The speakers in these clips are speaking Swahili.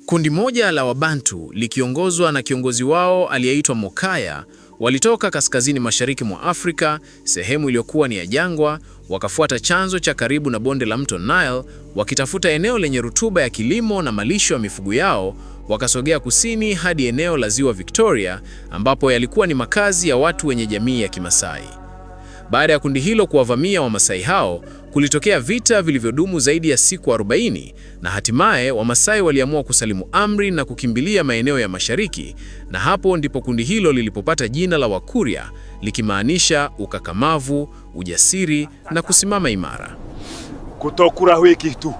Kundi moja la Wabantu likiongozwa na kiongozi wao aliyeitwa Mokaya walitoka kaskazini mashariki mwa Afrika, sehemu iliyokuwa ni ya jangwa, wakafuata chanzo cha karibu na bonde la mto Nile, wakitafuta eneo lenye rutuba ya kilimo na malisho ya mifugo yao. Wakasogea kusini hadi eneo la Ziwa Victoria, ambapo yalikuwa ni makazi ya watu wenye jamii ya Kimasai. Baada ya kundi hilo kuwavamia Wamasai hao, kulitokea vita vilivyodumu zaidi ya siku 40 na hatimaye Wamasai waliamua kusalimu amri na kukimbilia maeneo ya mashariki, na hapo ndipo kundi hilo lilipopata jina la Wakurya, likimaanisha ukakamavu, ujasiri na kusimama imara. Kutokura kitu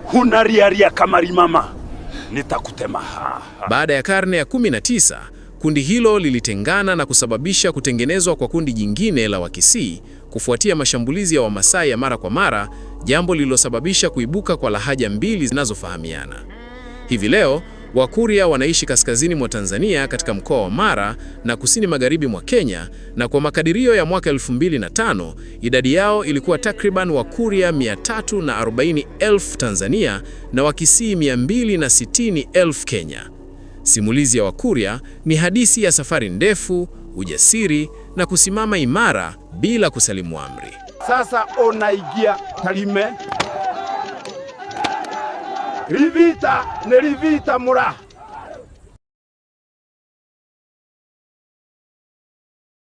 hunariaria kama rimama nitakutema. Baada ya karne ya 19, kundi hilo lilitengana na kusababisha kutengenezwa kwa kundi jingine la Wakisii kufuatia mashambulizi ya Wamasai ya mara kwa mara, jambo lililosababisha kuibuka kwa lahaja mbili zinazofahamiana. Hivi leo Wakurya wanaishi kaskazini mwa Tanzania katika mkoa wa Mara na kusini magharibi mwa Kenya, na kwa makadirio ya mwaka 2005 idadi yao ilikuwa takriban Wakurya 340,000 Tanzania na Wakisii 260,000 Kenya. Simulizi ya Wakurya ni hadithi ya safari ndefu, ujasiri na kusimama imara bila kusalimu amri. Sasa onaigia Tarime rivita ni rivita mura.